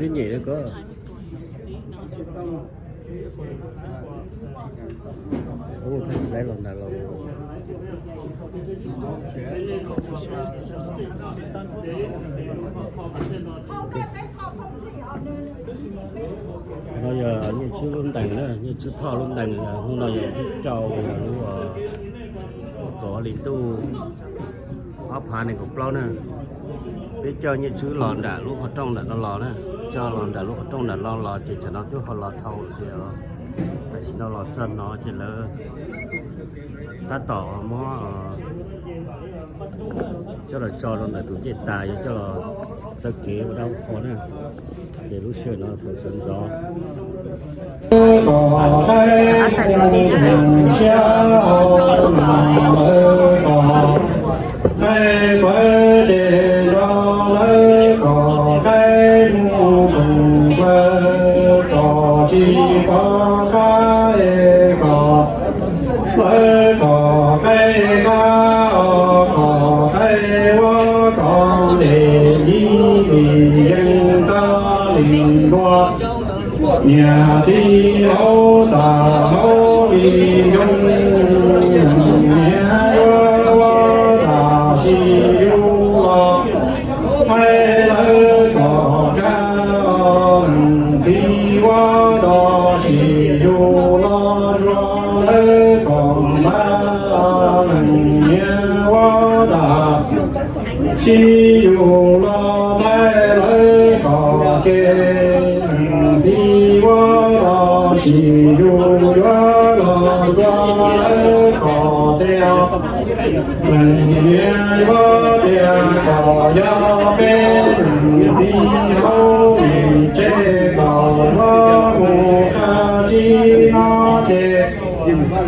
Twb nyem li ko. Ub, thaj laib los ntawd los. No yog Nyiaj Tswb lub ntees na, Nyiaj Tswb Thoj lub ntees. Hnub no yog thib rau, yog lub kaum hli ntuj ob phav nees nkaum plaub na. Peb coj Nyiaj Tswb los nram lub qhov rooj nram no los na, coj los nram lub qhov rooj nram no los ces tsam no twb ho los dhau lawm ces tam sim no los txog no ces lawv tab tom muab coj los tso rau ntawm tus ncej tas, yuav coj los taw kev ua dab ua qhua na. Ces lub sij hawm no thaum sawv ntxov qaib pawv ces nrog lawv kom qaib mus koom plaws kom tsis pov qab es kom lawv kom qaib qab os, kom qaib ua kom ntes ib vim yeej txawj li luag. Niam txiv hauv txaj hauv li yoov, niam yuav ua tam sim yus los, qaib lawv kom kab os, leej txiv ua dog sim yus los, zuag lawv kom mab, leej niam ua dog sim yus los, qaib lawv kom ke, leej txiv ua dog sim yus yuav los, zuag lawv kom tias, leej niam yuav tias kom yog peb leej txiv hauv li tsev kom yuav mus qab tsis no ces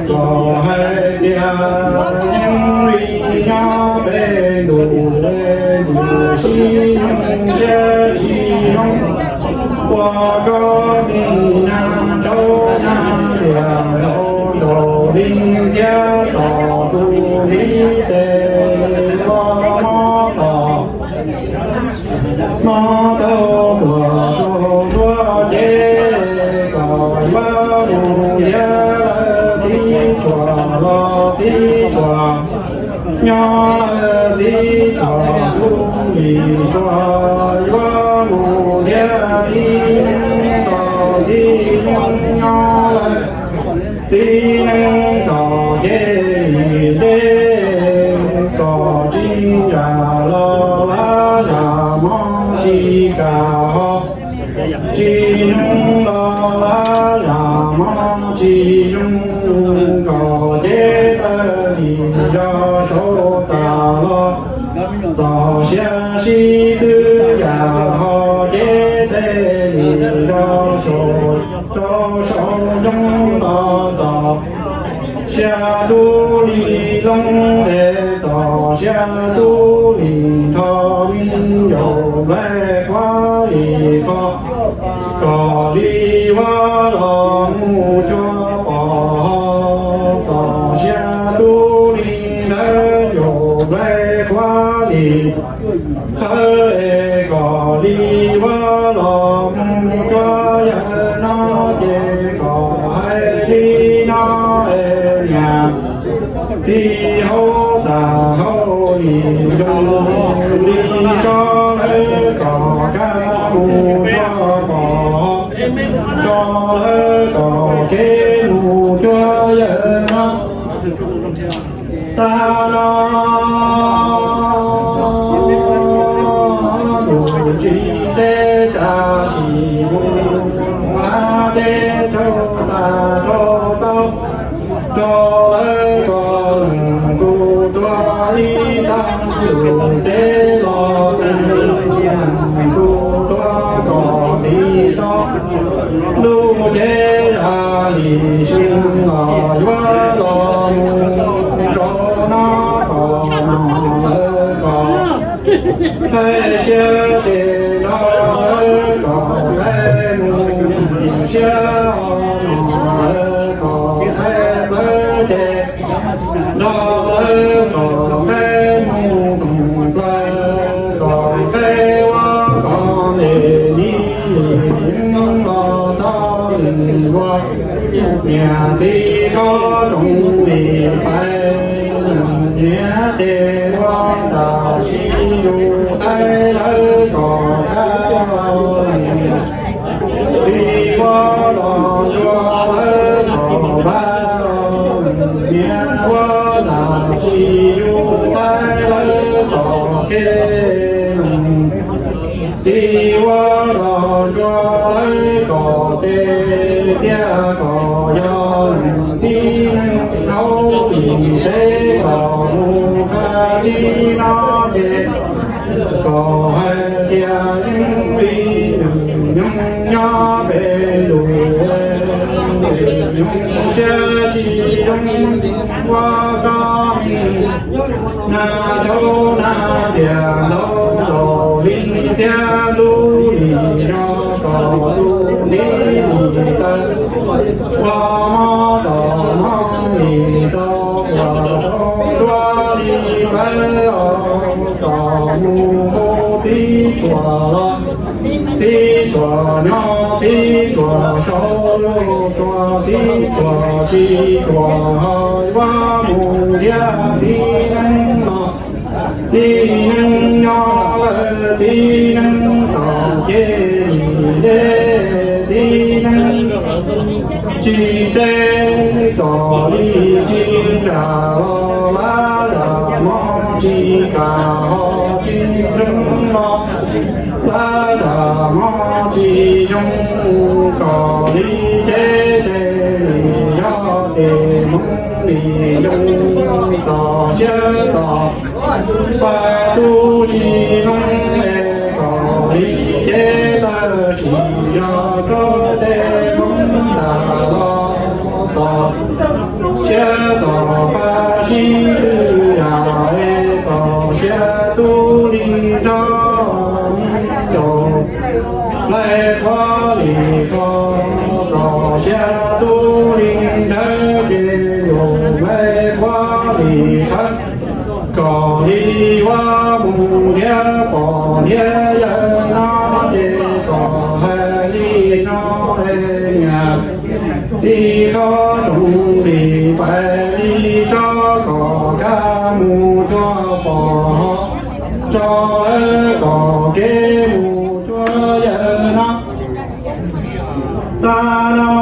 kom hais tias yeej li nyob peb ntus, ntus sib nyoog siab tsis zoo, ua koj mi nag tsaub nag liam ntaus ntaus li thiab kom tus li tes ua mob tom mob taug tuag rau nruab cev, kom yuav mus ntiav lawv txiv tsuas los txiv tsuas, nyob lawv txiv tsuas xub li tsuas, yuav mus ntiav txiv neeb los txiv neeb, nyob lawv txiv neeb txoj kev li deb, kom tsis zam los lab zam mob tsis kam ho, txiv neeb los lab zam mob tsis zoo, kom cev taw li yog saum txaj los txoj sia sib twv yam, ho cev taw li yog saum rau saum ncoo los txoj sia tub li loo es txoj sia tub li nrho, me nyuam nplaig qhuav li qho, kom li ua los mus cuag pom ho, txoj sia tub li ntawd nyuam nplaig qhuav li qhawv es kom li ua los mus cuag yawg no ces kom hais li no es niam txiv hauv txaj hauv li zoo li tso lawv kom kab mus cuag pom ho, tso lawv kom kev mus cuag yawg no. Tag no tus tsis teb tsa sim mus, hab teb raug tag raug tau, rau lawv kom leej ntuj tuag ib tag, lub cev los txog leej ntuj tuag kom tiv tau, lub cev yam li xyoo los yuav los mus rau no kom no lawv kom qaib siab ces no lawv kom qaib mus siab, no lawv kom qaib plawv ces no lawv kom qaib mus koom plaws, kom qaib ua kom ntes li li Niam txiv qhov rooj li pais, niam txiv ua nram sib yug, tais lawv kom qab, txiv ua los ntsuag lawv kom pab, niam ua nram sib yug, tais lawv kom kev. Txiv ua los ntsuag lawv kom tes, tias kom yog leej tib neeg hauv li tsev, kom mus qab tsis no ces, kom hais tias yeej li tus nyoog nyob pem lus, tus nyoog siab tsis zoo ua koj mi. Nag tshauv nag tias ntau, tau li txiaj ntuj li zog, kom ntuj li li taw, ua mob tau mob li tau, ua rau dua li plawv os, kom mus hu txiv tsuas los, txiv tsuas nyob txiv tsuas saud, tsuas txiv tsuas tsis tsuas ho yuav mus thiab txiv neeb los. Txiv neeb nyob lawm txiv neeb txom ces lim deb, txiv neeb tsis teb kom li tsis nram los, lab zam mob tsis kam ho tsis zoo los, lab zam mob tsis zoo kom li ces tes li yog tes Hmoob li zoo, txog siab txog pab tu si Hmoob es kom li ces tab sis yog rau tes Hmoob ntag los, txog siab txog pab sib twv yam es txog siab tu li nrog mi yus, lais qhuav li qhov, txog siab tu li nrog ces yus lais qhuav li qhov, kom li yuav mus thiab pom thiab yawm no ces kom hais li no es niam txiv qhov rooj li pais li tso, kom kab mus tsuag pom ho tso lawv kom kev mus tsuag yawm no. Tag no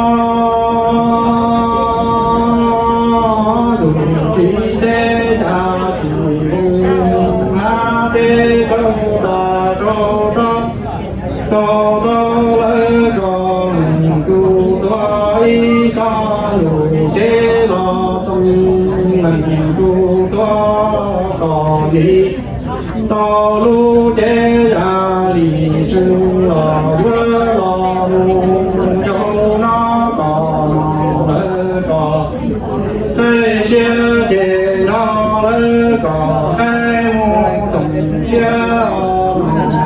yus tsis teb cas tsis mus hab teb rau tas rau tod, rau tod lawv kom leej tug tuag ib tog lus cev los txoov leej tug tuag kom li tau lub cev ya li seev los yuav los mus rau no kom no lawv kom qe siab ces no lawv kom qe mus toom siab,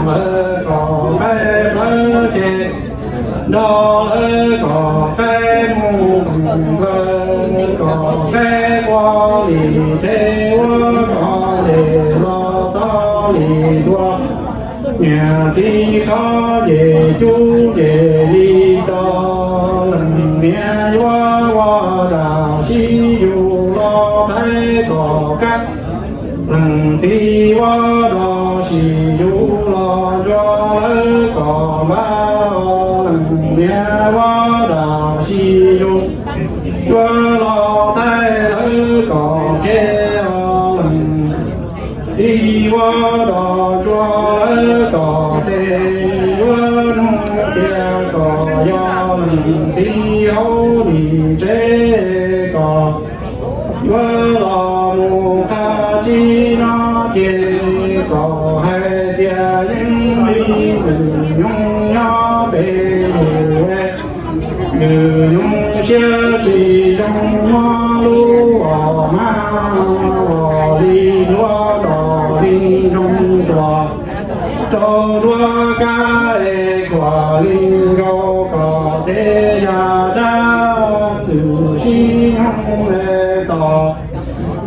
no lawv kom qe plawv ces no lawv kom qe mus toom plawv, kom qe qua li teb ua kom tes los txog li dua. Niam txiv qhov ces cub ces li txog, leej niam yuav ua dab tsi yus los thaiv kom kab, leej txiv ua dab tsi yus los ntsuag lawv kom npaj, leej niam ua dab tsi yus yuav los thaiv lawv kom kev os, leej txiv ua dab ntsuag lawv kom tes, yuav nug tias kom yog leej txiv hauv li tsev kom yuav los mus qab tsis no ces kom hais tias yeej li tus nyoog nyob pem lus, tus nyoog siab tsis zoo muab lub os mas os li luab los li nroo tuaj rau duab kab es khuam li nkaus kom tes yam dab txwm sib nyoog es txog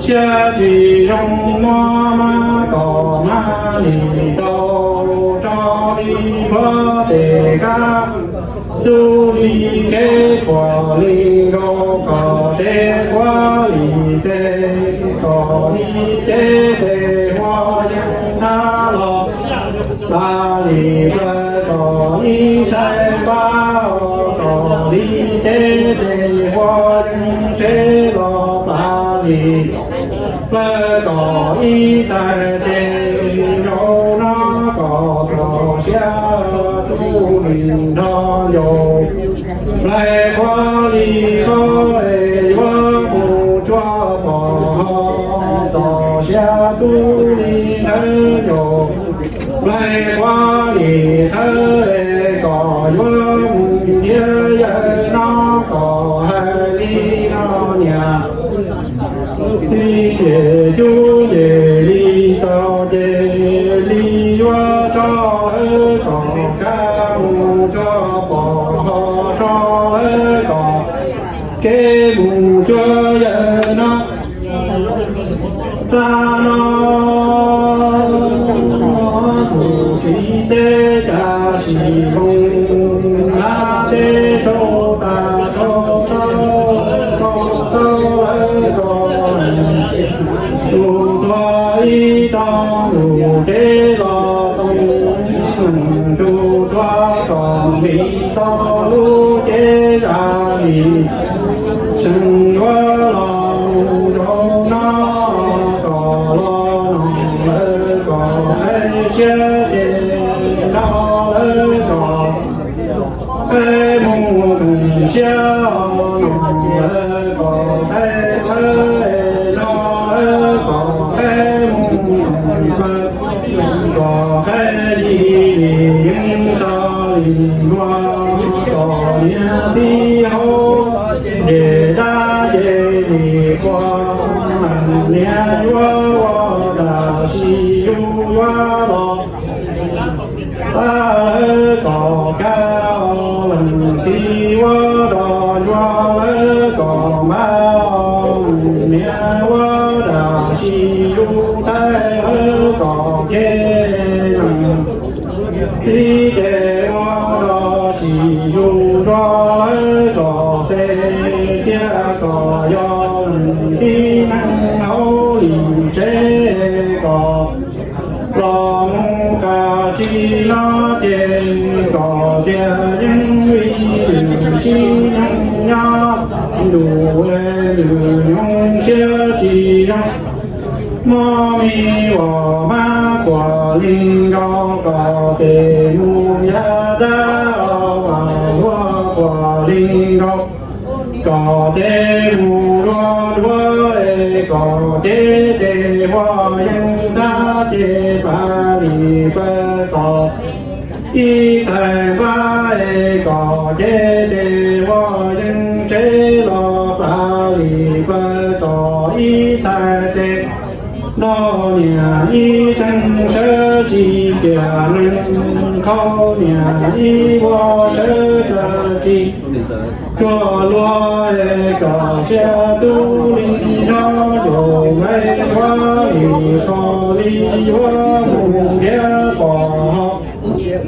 siab tsis zoo muab mas kom mas li tau tso li luab tes kab xub li kev quas li nkaus kom tes quas li tes, kom li cev tes huab yeej ntab los plas li plaws kom ib txhais npab, kom li cev tes huab yeej tsev los plas li plaws kom ib txhais tes zaum no kom txog siab tub li nrho ncaus. Nplaig quas li qhawv es yuav mus cuag pom ho txog siab tub li nrhawv ncaus. Nplaig quas li qhawv es kom yuav mus ntiav yawg no kom hais li no niam. Txiv ces cub ces li txog ces li yuav tso lawv kom kab mus cuag pom ho tso lawv kom kev mus cuag yawg no. Tag no tus txiv teb cas sim mus hnav teb rau tas rau taw, rau taw lawv kom tus tuag ib tog ntug cev los txoov, tus tuag kom ntim tau lub cev zam li seem yuav los mus rau no kom los noog lawv kom qhib siab ces no lawv kom qhib mus theem siab, noog lawv kom qhib plawv no lawv kom qhib mus theem plawv, kom qhib li li yeej txog li nkuaj, kom niam txiv hauv ces dab ces li qhua, niam yuav ua dab tsi yus yuav los. Tag lawv kom kab, leej txiv ua dog ntsuag lawv kom npab, leej niam ua dab tsi yus thaij lawv kom kev, leej txiv ces ua dog tsi yus ntsuag lawv kom tes, thiab kom yog leej tib neeg hauv li tsev kom los mus qab tsi no ces kom tias yeej vim yus sib nyoog nyob ntuj, yus nyoog siab tsis zoo. Mob mi uas mab quas li nkaus kom tes mus yam dab, uas luaj quas li nkaus kom tes mus dua dua, es kom cev tes huab yeej ntab ces plas li plaws kom ib txhais npab, es kom cev tes huab yeej tsev los plas li plaws kom ib txhais tes nto niam ib teeg sawv tsis cia neeg, qhau niam ib vuag sawv raws tsis cuag luag, es kom siab tub li nrho, yus nplaig huab li qhov li yuav mus ntiav pom ho,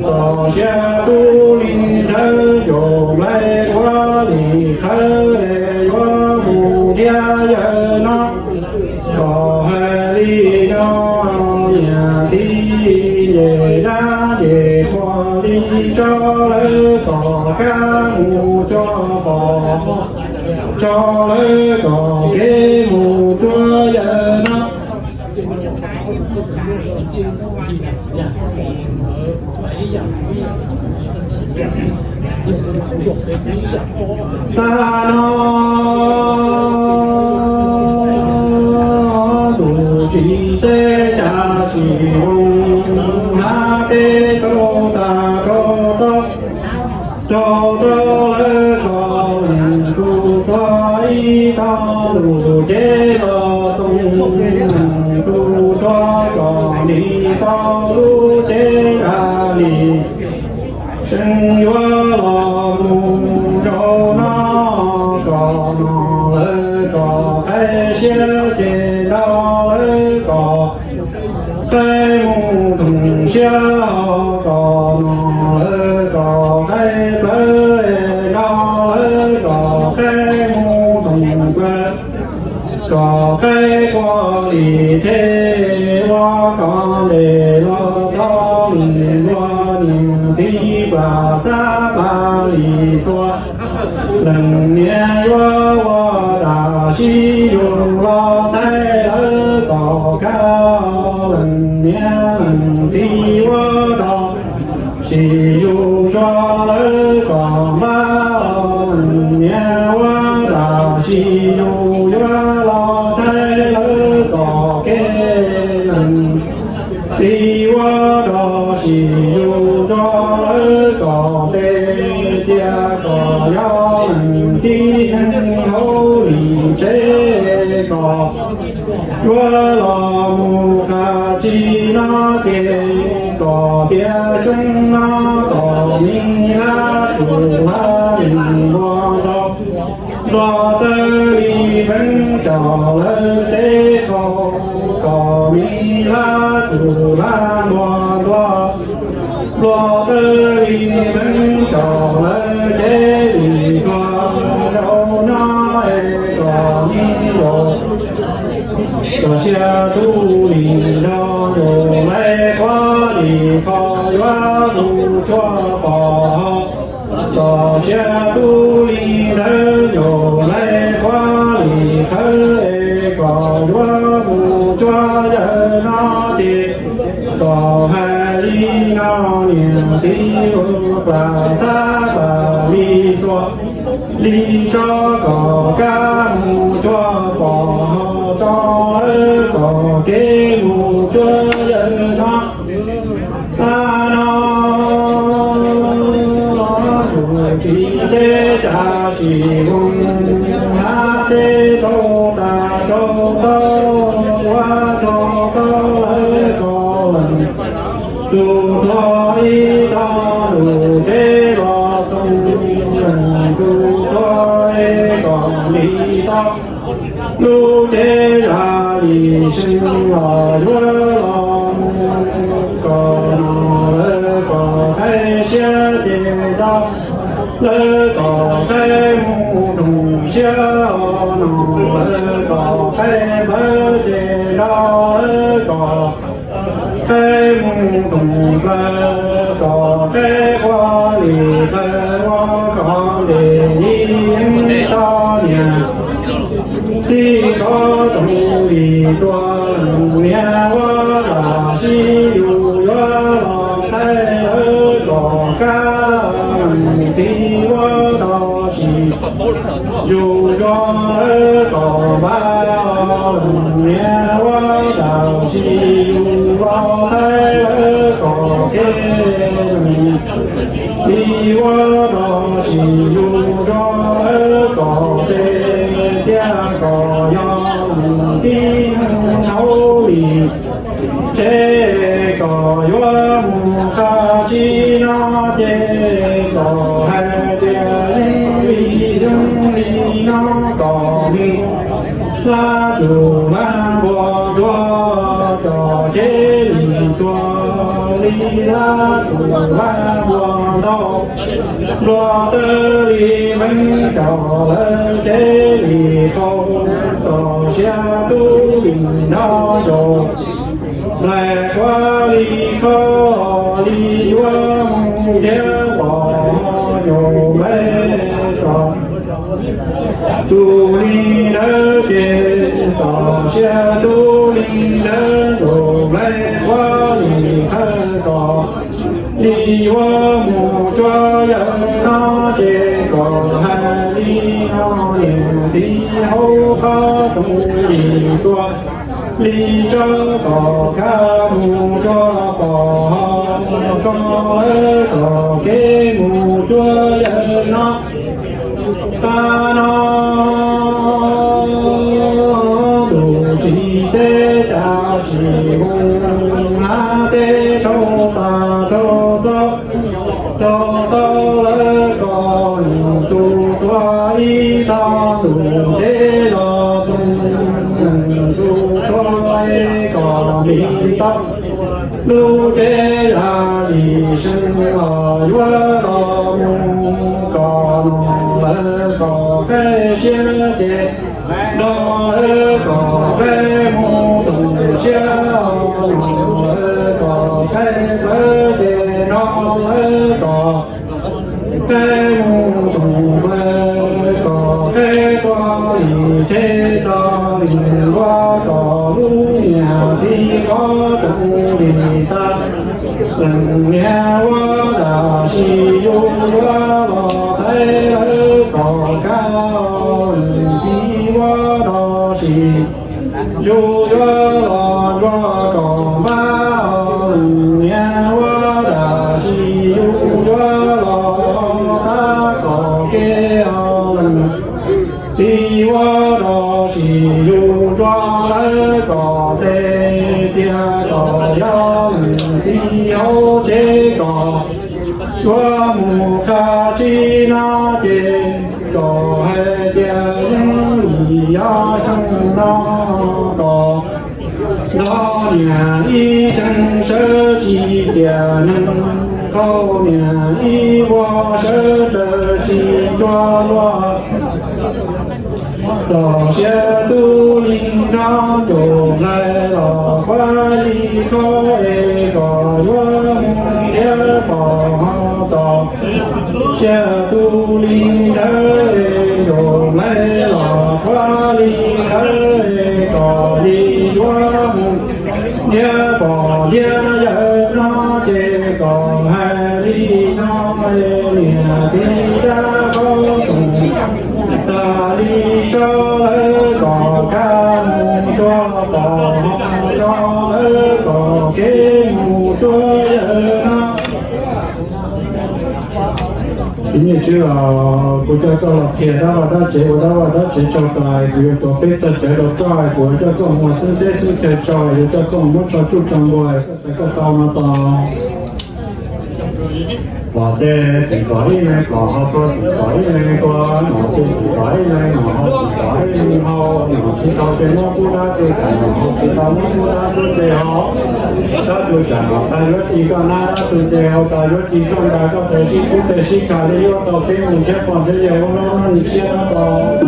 txog siab tub li nrhawv, yus nplaig huab li qhawv, yuav mus ntiav yawg no. Kom hais li no, niam txiv nce dab nce qhua li tso lawv kom kab mus cuag pom, tso lawv kom kev mus cuag yawg no. Tag no tus txiv teb cas tsis zoo, hnav teb rau tas rau tod, rau tod lawv kom tus tuag ib tog ntug cev los txoov, tus tuag kom ntim tau lub cev zam li seem yuav los mus rau no, kom no lawv kom qhib siab ces nrog lawv kom qhib mus theem siab, ho kom no lawv kom qhib plawv, xab pas lis xuas, leej niam yuav ua dab tsi yug los thaij lawv kom kaj, leej niam leej txiv ua dab tsi yug tsuag lawv kom npab, leej niam ua dab tsi yug yuav los thaij lawv kom kev, leej txiv ua dab tsi yug tsuag lawv kom tes, tias kom yog leej tib neeg hauj lwm tsev kom yuav los mus qab tsi no ces kom tias xyoo no kom mi hlab tsuj hlab li npua ntau, npua tawg li peeb caum lawv tsev qaum, kom mi hlab tsuj hlab npua ntua, npua tawg li peeb caum lawv tsev li tuag, zaum no es kom mi zaum txog siab tub li nrog zaum lais qhuav li qhov yuav mus cuag pom ho, txog siab tub li ntawd zaum lais qhuav li qhawv es kom yuav mus cuag yawg no ces kom hais li no niam txiv ua plas xab pas li xuas li tso kom kaj mus cuag pom ho, tso lawv kom kev mus cuag yawg no. Tag no tus tsis teb cas sim voos hnav teb rau tas rau tau, ua rau tau lawv kom leej tus tuag ib tog lub cev los txoog, leej tus tuag kom li tau lub cev zaj li seev los yuav los mus, kom no lawv kom qhaib siab ces nrog lawv kom qhaib mus roog siab, no lawv kom qhaib plawv ces nrog lawv kom qhaib mus roog plawv, kom qhaib ua li plawv ua kom ntes ib yeeb txoj niam txij txhob roog li txua, leej niam ua dab tsi yug yuav los thaij lawv kom kaj, leej txiv ua dab tsi yug tsuag lawv kom npab, leej niam ua dab tsi yug los thaij lawv kom kev, leej txiv ua dab tsi yug tsuag lawv kom tes, tias kom yog leej tib neeg hauj li tsev kom yuav mus qab tsi no ces kom hais tias yeej li yeej li no kom li hlab tsuj hlab npua ntua, cov cev li tuag li hlab tsuj hlab npua ntau, npua tawg li peeb caum lawv tsev li qaum, txog siab tub li nrog zaum lais qhuav li qhov li yuav mus ntiav pom zaum lais txog tus li ntawd ces txog siab tub li ntawd zaum lais qhuav li qhawv kom li yuav mus cuag yawg no ces kom hais li no niam txiv hauv qab roog li txua li tso kom kaj mus cuag pom ho, tso lawv kom kev mus cuag yawg no. Tag no tus tsis teb cas sim voos hnav teb rau tas rau tau, rau tau lawv kom tus tuag ib tog tus cev los txoog, tus tuag kom li tau lub cev zaj li seev los yuav los mus, kom no lawv kom qhaib siab ces nrog lawv kom qhaib mus roog siab, no lawv kom qhaib plawv ces nrog lawv kom Qheb mus toom plaws kom qheb tuaj li, qheb txog li nruab kom lub niag txiv qhov rooj li tag. Leej niam ua dab tsi yus yuav los thaij lawv kom kaj, leej txiv ua dab tsi yus yuav los ntsuag kom npab, leej niam ua dab tsi yus yuav los tab kom kev, leej txiv ua dab tsi yus ntsuag lawv kom tes, tiag kom yog leej txiv hauv tsev kom yuav mus qab tsis no ces kom hais tias yeej li yog xyoo no kom nrog niam ib teeg sawv tsis cia neeg, qaug niam ib vuag sawv raws tsis cuag luag. Txog siab tub li nrog tus hlais los qhuav li qhov es kom yuav mus thiab pom ho txog siab tub li ntawd es tus hlais los qhuav li qhawv es kom li yuav mus thiab pom thiab yawm no ces kom hais li no es niam txiv dab qhov toom tag li tso lawv kom kaj mus cuag pom ho tso lawv kom kev mus cuag yawm no. Txiv Nyiaj Tswb, kuv coj koj los qhia dab vaj dab tsev ua dab vaj dab tsev tsaug tas, kuv yuav tuav peb txoj cawv rau koj, kuv yuav coj koj mus xeeb teb xeeb chaw tsaug, yuav coj koj mus muab tso tsuj tso npua, koj txais koj tau no tos. Los ces txiv kom ib leeg los ho tuag, txiv kom ib leeg tuag, no ces txiv kom ib leeg los ho txiv kom ib leeg hau, no tsis tau ces muab kub dab tuag ces no hau, tsis tau muab kub dab tuag ces hau. Dab tuag ces no tas yuav tsis koj nab, dab tuag ces hau tas yuav tsis koj nra, koj txawm sib kub txawm sib kha li yuav tau kev mus ntshiab pog ntshiab yawg ua lub neej ntshiab no tos.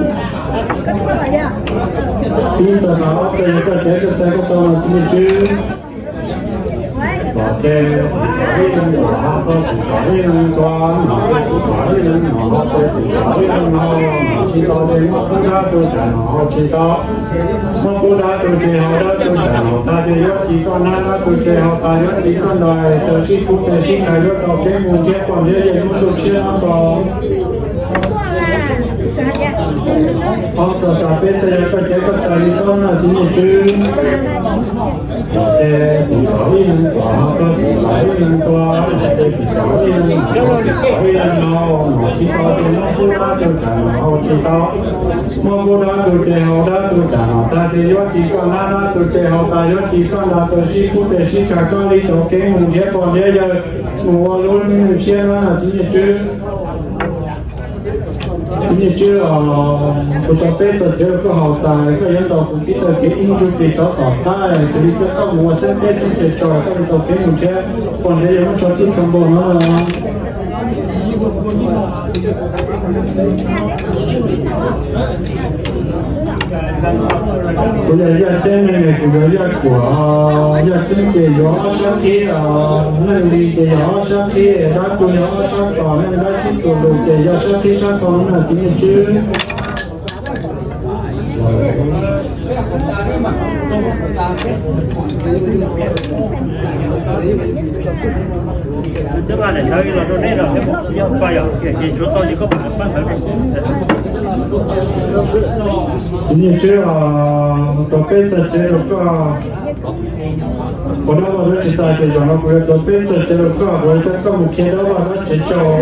Ib txog tas ob txog yog koj cawv koj txais koj tau no Txiv Nyiaj Tswb. Los ces txiv kom ib leeg los ho tuag, txiv kom ib leeg tuag, no ces txiv kom ib leeg los ho ces txiv kom ib leeg hau, no tsis tau ces muab kub dab tuag ces no hau tsis tau. Muab kub dab tuag ces hau, dab tuag ces no tas ces yuav tsis koj nab, dab tuag ces hau tas yuav tsis koj nra, txawm sib kub txawm sib kha yuav tau kev mus ntshiab pog ntshiab yawg lub neej ntshiab no tos. Ob txog tas peb txog yog koj cawv koj txais li koj no Txiv Nyiaj Tswb. Los ces txiv kom ib leeg los ho tuag, txiv kom ib leeg tuag, los ces txiv kom ib leeg los ho txiv kom ib leeg hau, no tsis tau ces muab kub dab tuag ces no hau tsis tau. Muab kub dab tuag ces hau, dab tuag ces no tas ces yuav tsis koj nab, dab tuag ces hau tas yuav tsis koj nra, txawm sib kub txawm sib kha koj li tau kev mus ntshiab pog ntshiab yawg, mus ua lub neej ntshiab no Txiv Nyiaj Tswb. Txiv Nyiaj Tswb, kuv tau peb txoj cawv rau koj haus tas, koj yuav ntaus kuv txhib taw kev ib ntsuj plig rov tom qab, kuv li coj koj mus ua xeeb teb xeeb chaw tsaug, koj li tau kev mus ntshiab pog ntshiab yawg muab tso tsuj tso npua no. Kuv yog Yaj Ceeb ne, kuv yog Yaj Kuam. Yaj Ceeb ces yuav ob sab qhib, Neej Lis ces yog ob sab qhib, dab tuag yog ob sab qhov, neej dab sib txuas lus ces yog sab qhib sab qhov no Txiv Nyiaj Tswb. Txiv Nyiaj Tswb, tau peb txoj cawv rau koj. Ua dab vaj dab tsev tas ces zaum no kuv yuav tuav peb txoj cawv rau koj, kuv yuav coj koj mus qhia dab vaj dab tsev tsaug,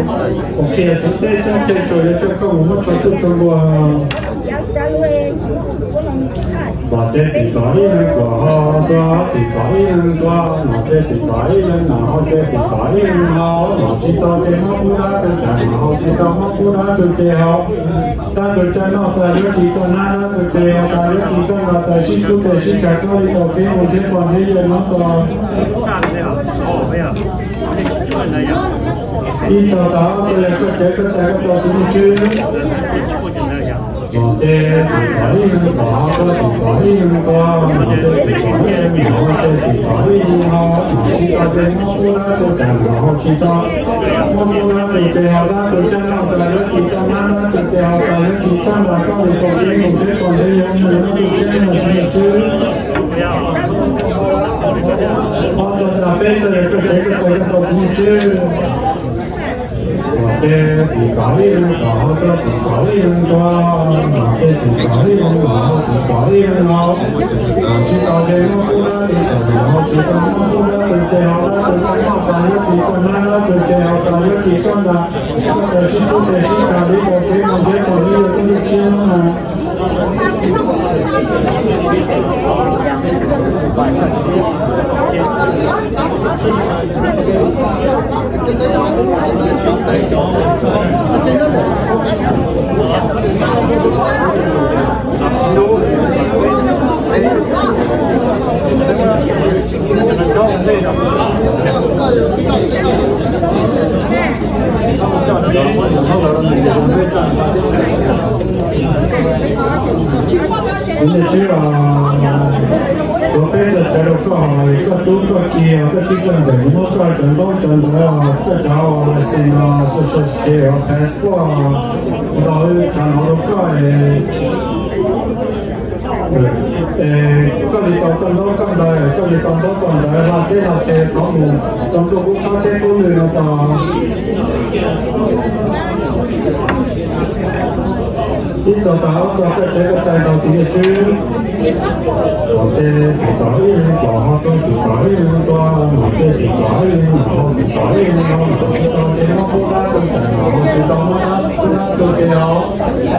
mus qhia xeeb teb xeeb chaw tsaug, yuav coj koj mus muab tso tsuj tso npua. Los ces txiv kom ib leeg los ho tuag, txiv kom ib leeg tuag, los ces txiv kom ib leeg los ho ces txiv kom ib leeg hau, los tsis tau ces muab kub dab tuag ces no hau, tsis tau muab kub dab tuag ces hau. Dab tuag ces no tas yuav tsis koj nab, dab tuag ces hau tas yuav tsis koj nra, txawm sib kub txawm sib kha koj li tau kev mus ntshiab pog ntshiab yawg no tos. Ib txog tas ob txog yog koj cawv koj txais koj tau Txiv Nyiaj Tswb. Nom ces txim pom ib leeg pom, ho tuag txim pom ib leeg tuag, nom ces txim pom ib leeg nom, ho tuag txim pom ib leeg ho, nom tsis tau ces muab kub dab tuag cas nom ho tsis tau, muab kub dab tuag ces ho dab tuag caj noj tas yuav tsis tau, nab dab tuag ces ho tas yuav tsis tau, nrad koj li tau kev mus tsheb pom ntsej yog mus nab tuag tsheb no tsis yog tswb. Ob txog tas peb txog yog koj cev koj txais koj tau txiv tswb. Nom ces txim pom ib leeg pom, ho tuag txim pom ib leeg tuag, nom ces txim pom ib leeg nom, ho txim pom ib leeg ho, nom tsis tau ces muab kub dab tuag cas nom ho tsis tau, muab kub dab tuag ces ho dab tuag caj noj tas yuav tsis tau, nab dab tuag ces ho tas yuav tsis tau, nrad koj tau sib kub ces sib tham li tau kev mus tsheb pom ntsej yog tus tshiab no na. Txiv Nyiaj Tswb, tuav peb txoj cai rau koj, koj tub koj ki, koj txij koj nkawm muab koj cov ntaub cov ntawv, koj cov license, social security, passport, ntau tsav no rau koj es koj li tau koj ntaub koj ntawv, koj li tau ntaub tau ntawv hla teb hla chaw rov mus rau ntuj qub qab teb qub lwm no tau. Ib txog tas ob txog koj cev koj txais tau txiv Nyiaj Tswb. Nom ces txim pom ib leeg pom, ho tuag txim pom ib leeg tuag, nom ces txim pom ib leeg nom, ho txim pom ib leeg ho, nom tsis tau ces muab kub dab tuag cas nom ho tsis tau, muab kub dab tuag ces ho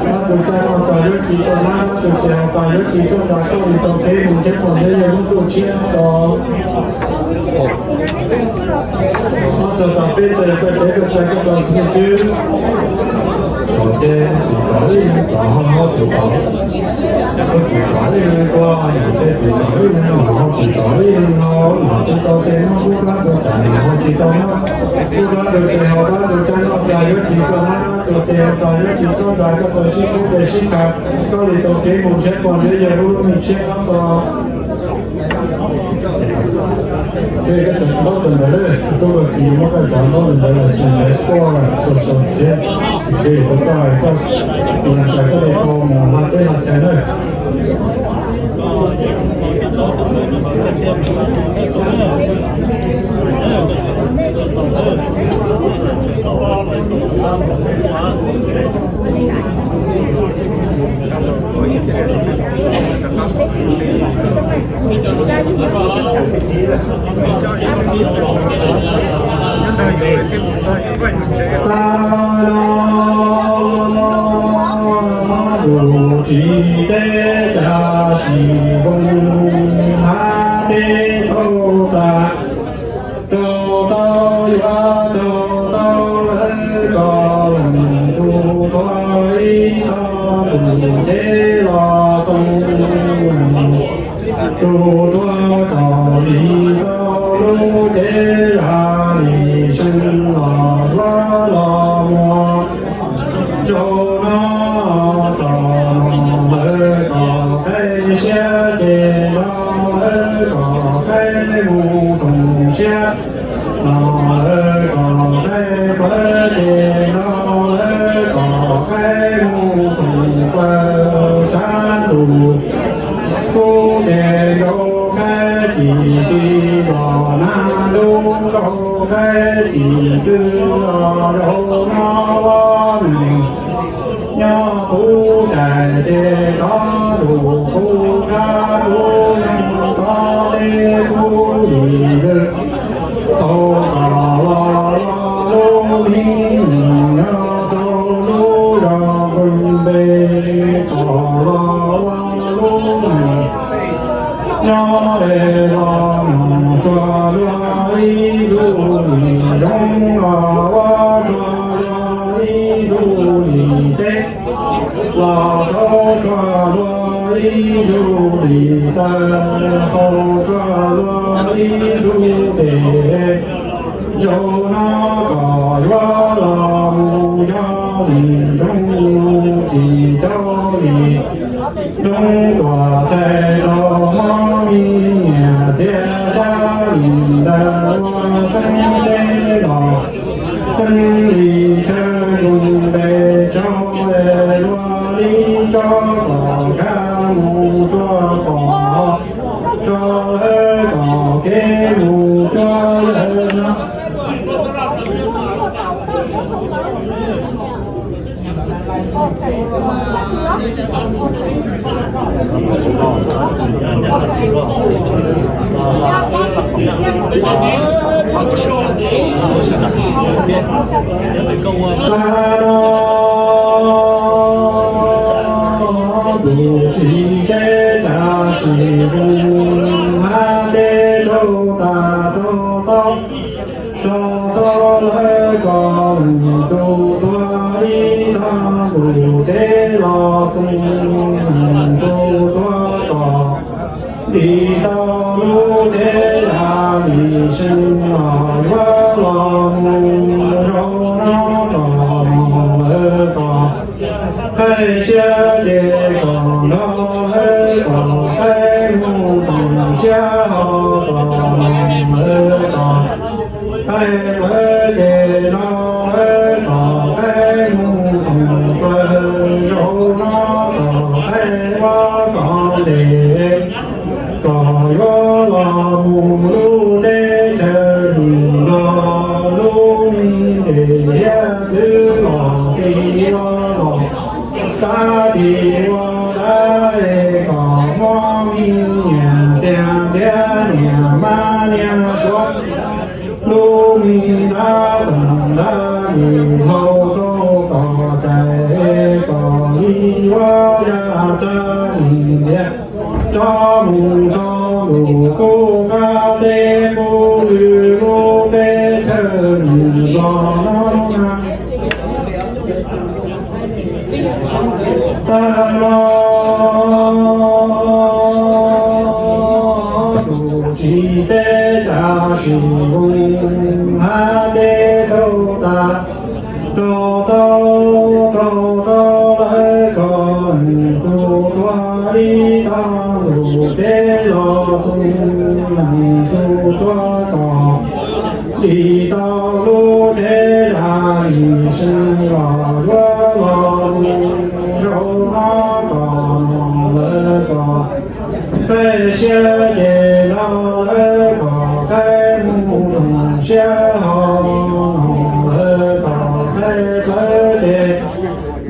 dab tuag caj noj tas yuav tsis tau, nab dab tuag ces ho tas yuav tsis tau, nrad koj li tau kev mus tsheb pom ntsej yog tus tshiab no tau. Ob txog tas peb txog yog koj cev koj txais koj tau txiv Nyiaj Tswb. Nom ces txim pom ib leeg pom, ho tuag txim pom, tuag txim pom ib leeg tuag, nom ces txim pom ib leeg nom, ho txim pom ib leeg ho, nom tsis tau ces muab kub dab tuag cas nom ho tsis tau, muab kub dab tuag ces ho dab tuag caj noj tas yuav tsis tau, nab dab tuag ces ho tas yuav tsis tau, nrad koj tau sib kub ces sib tham, koj li tau kev mus tsheb pom ntsej yog tus tshiab no tau. Ces koj cov ntaub cov ntawv, tub koj ki muab koj cov ntaub ntawv, license, passport, social security, koj, koj li tau mus hla teb hla chaw na. Tag no lub tsis teb caj sim voos hnav teb thaub tas, rau tau yuav rau tau lawv kom lees tus tuag ib tog tus cev los txoos lees tus tuag kom lim tau lub cev zam li seev los yuav los muag. Zaum no tsom lawv kom qhib siab ces nrog lawv kom qhib mus koom siab, no lawv kom qhib plawv ces nrog lawv kom qhib mus koom plawv. Tshav ntuj kub ces nkaus qhib cim ti los nag, ntuj nkaus qhib cim twg los zaum no ua neej. Nyob kuv cais ces rov tus kuv kab kuv yeej txhob teb kuv lim lwm. Tau kom los ua lub hib nyob rau lub zos npe, kom los ua lub neej nyob es los mus txog luag ib tug lim zoo, los ua txog luag ib tug lim teb, los rau txog luag ib tug lim taw, haus txog luag ib tug pem. Zaum no kom yuav los mus yog li nroo, tsis caub li nroo, tuam txhais tau mob mi nyiam txiag xyab li ntawd ua xeeb teb los xeeb li chaw npe tsaug luag li tso kom khab mus tsuag pom tso lawv kom kev mus cuag yawg no. Tag no tus tsis kev cas sim hu hab teb raug tas raug tob, raug tob lawv kom leej tug tuag ib tog tus teb los txoov leej tug tuag kom nti tau lub teb yam li seev los yuav los mus zaum no kom lawv kom qhaib siab ces kom nrog lawv kom qhaib mus toom siab ho kom lawv kom qhaib plawv ces nrog lawv kom qhaib mus toom plawv zaum no kom qhaib ua kom ntes kom yuav los mus lub teb chaws lwm los lub me ntes hiab txwv los ti ua los dab ti ua dab es kom muab me nyiam txiag thiab niam mab niag suav lub me dab toom dab li hlau rau kom cais kom li yuav yaj rab li ntxias tso mus rau ntuj qub qab teb qub lwm lub teb chaws lwm los no na. Tag no tus tsis teb cas sim hu hab teb raug tas raug tob raug tob lawv kom leej tug tuag ib tog tus teb los txoov leej tug tuag kom nti tau lub teb yam li seev los yuav los mus zaum no kom lawv kom qhaib siab ces nrog lawv kom qhaib mus toom siab ho lawv kom qhaib plawv ces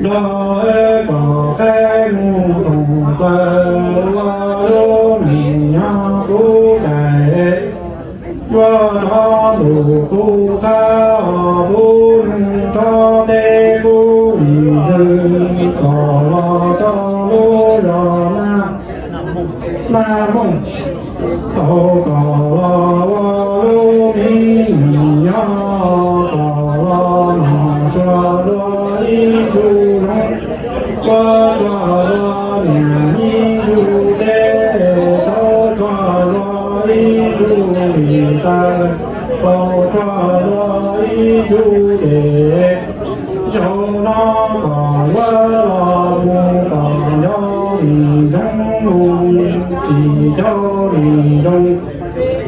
nrog lawv kom qhaib mus toom plawv ua lub neej nyob kuv cais yuav rov ntuj qub qab ho pub neeg rov teb qub lim lwm kom los txog lub zos na. Naj Mooj tau kom los ua lub me neej nyob kom los nom tsuag dua ib tug zoov, ua tsuag dua niam ib tug teb, tau tsuag dua ib tug lim taw, tau tsuag dua ib tug dej. Zaum no kom yuav los mus kom nco li ntsoov mus, tsis caug li ntsoov.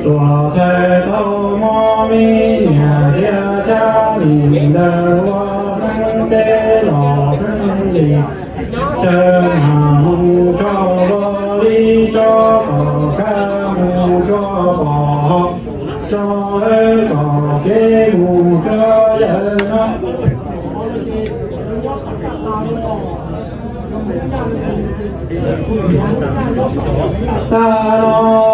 Tuam txhais tau mob mi nyiam txiag xyab li ntawd ua xeeb teb los xeeb li chaw, nag mus tso luag li tso kom khab mus tso pom tso lawv kom kev mus cuag yawg no. Tag no